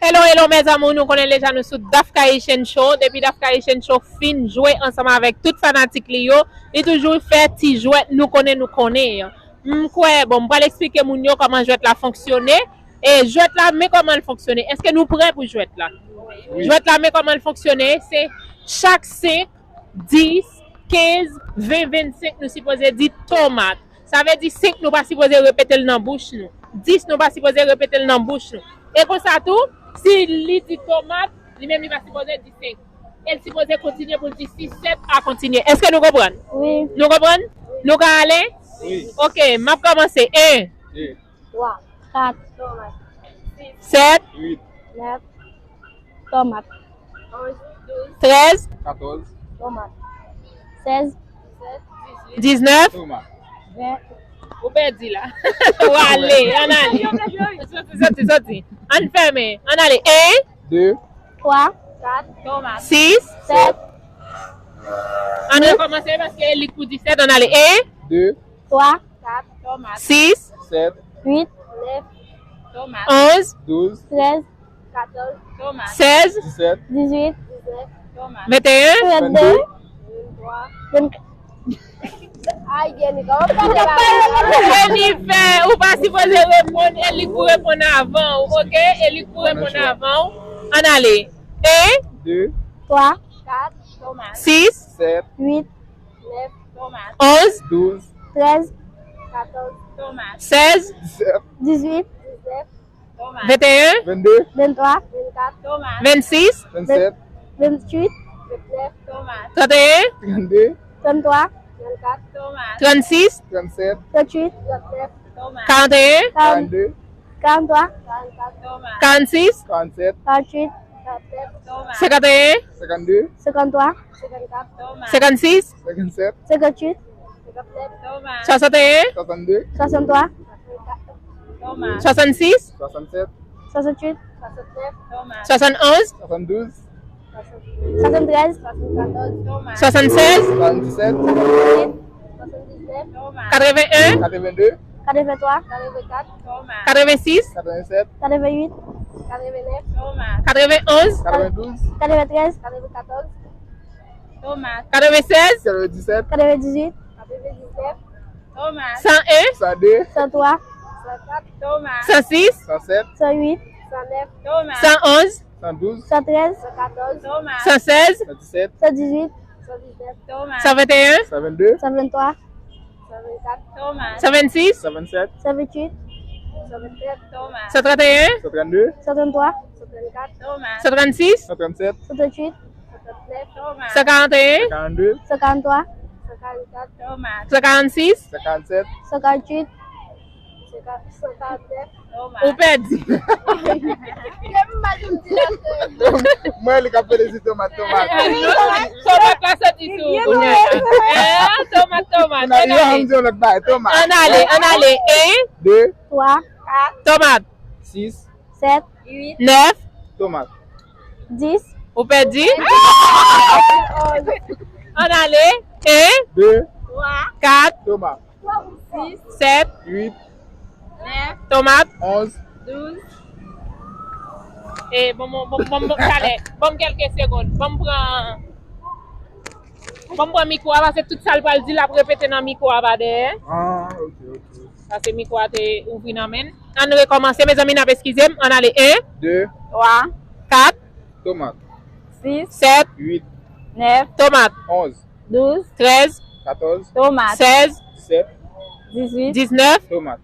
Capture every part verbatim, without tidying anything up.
Hello, hello, mes amours, nou konnen deja nou sou Dafka Haitian Show. Depi Dafka Haitian Show fin jwe ansanm avèk tout fanatik li yo, li toujou fè ti jwèt nou konnen, nou konnen. M kwè, bon, m pral eksplike moun yo kòman jwèt la fonksyone. E jwèt la, men kòman l fonksyone. Èske nou prè pou jwèt la? Jwèt la, men kòman l fonksyone. Se chak senk, dis, kenz, ven, vennsenk, nou sipoze di tomat. Sa vle di senk, nou pa sipoze repete l nan bouch nou. Dis, nou pa sipoze repete l nan bouch nou. E konsa tou, si li di tomat, li menm li pa sipoze di senk. E l sipoze kontinye pou l di sis, sèt, a kontinye. Èske nou konprann? Wi. Nou konprann? Nou ka ale? Wi. Ok, m ap kòmanse. En. Twa. Kat. Sèt. Nèf. Tomat. Trèz. Tomat. Sèz. Diznèf. Ven. Ou pèdi la. Ou ale, ann ale. Soti, soti, soti. Ann fèmen. Ann ale. En. De. Twa. Sis. Sèt. Ann rekòmanse paske li pou disèt. Ann ale. En. De. Twa. Sis. Sèt. Uit. Onz. Douz. Trèz. Sèz. Disèt. Dizuit. Venteyen. Vennde. Vennde. Vennde. Jennifer, ou pa sipoze reponn, e li k pou reponn avan w, ok? E li k pou reponn avan w. Ann ale. En. De. Twa. Sis. Sèt. Uit. Onz. Douz. Trèz. Sèz. Dizuit. Venteyen. Vennde. Venntwa. Vennsis. Vennsèt. Venntuit. Tranteyen. Trannde. Tranntwa. Trannsis. Trannsèt. Trannuit. Karanteyen. Karannde. Karanntwa. Karannsis. Karannsèt. Karantuit. Senkanteyen. Senkannde. Senkanntwa. Senkannsis. Senkannsèt. Senkantuit. Swasanteyen. Swasannde. Swasanntwa. Swasannsis. Swasannsèt. Swasantuit. Swasannonz. Swasanndouz. Swasanntrèz. Swasannsèz. Swasanndiznèf. Katreven en. Katrevende. Katreventwa. Katrevensis. Katrevensèt. Katrevenuit. Katrevenonz. Katrevendouz. Katreventrèz. Katrevensèz. Katrevendisèt. Katrevendizuit. San en. Sande. Santwa. Sansis. Sansèt. Sanuit. Sanonz. Sandouz. Santrèz. Sansèz. Sandisèt. Sandizuit. Sanventeyen. Sanvennde. Sanvenntwa. Sanvennsis. Sanvennsèt. Sanvennuit. Santranteyen. Santrannde. Santrannde. Santranntwa. Santrannsèt. Santrantuit. Sankaranteyen. Sankarannde. Sankaranntwa. Sankarannsis. Sankarannsèt. Sankarantuit. Ou pèdi. Mwen li k ap rele si tomat, tomat. Tomat la soti sou. Eh, tomat, tomat. Ann ale. Ann ale, ann ale. En. De. Twa. Tomat. Sis. Sèt. Nèf. Tomat. Dis. Ou pèdi. Ann ale. En. De. Twa. Kat. Tomat. Sèt. Uit. Tomat. Onz. E, bon, bon, bon, bon, bon, talè. Ban m kèlke segonn. Ban m pran, ban m pran mikwo a, paske tout sa l pral di, l ap repete nan mikwo a pa dèyè. Ah, ok, ok. Paske mikwo a te ouvri nan men l. Ann rekòmanse, mezanmi, n ap eskize m. Ann ale. En. De. Twa. Kat. Tomat. Sis. Sèt. Uit. Nèf. Tomat. Onz. Douz. Trèz. Katòz. Tomat. Sèz. Disèt. Dizuit. Diznèf. Tomat.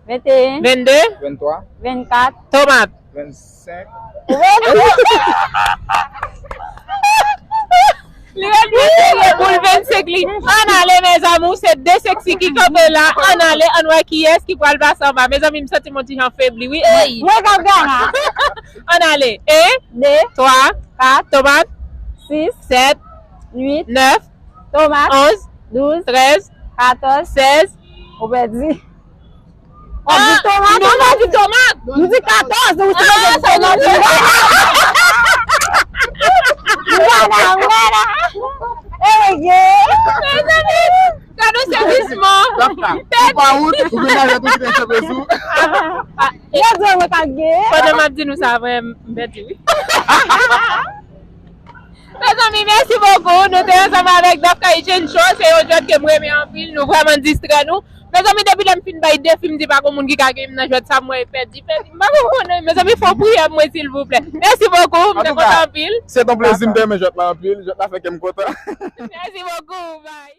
Venteyen. Vennde. Venntwa. Vennkat. Tomat. Vennsenk. Li ret byen serye pou l vennsenk li. Ann ale, mes amours, se de seksi ki kanpe la. Ann ale, ann wè kiyès ki pral pase anba. Mezanmi, m santi m on ti jan febli, wi. Ey! Mwen k ap gana. Ann ale. En. De. Twa. Kat. Tomat. Sis. Sèt. Uit. Nèf. Tomat. Onz. Douz. Trèz. Katòz. Sèz. Ou pèdi. W ap di tomat, nou pa di tomat. Nou di katòz, nou di katòz. M gana, m gana. E mwen gen. Mezanmi, gade w sèvisman. Ou pa wont, ou vin la jwenn tou ki te cheve sou. Yo di mwen pa gen. Pandan m ap di Nou sa vre, m pèdi wi. Mezanmi, mèsi bokou. Nou te ansanm avèk Dove Kayichen Show. Se yon jwèt ke m renmen anpil. Nou vrèman distrè nou. Mezanmi, depi lè m fin bay defi, m di pa gon moun ki ka genyen m nan jwèt sa, mwen pèdi, pèdi. M pa konprann. Mezanmi, fò priyè pou mwen, silvouplè. Mèsi bokou. M te kontan anpil. Se ton plezi, m te renmen jwèt la anpil. Jwèt la fè kè m kontan. Mèsi bokou. Bye.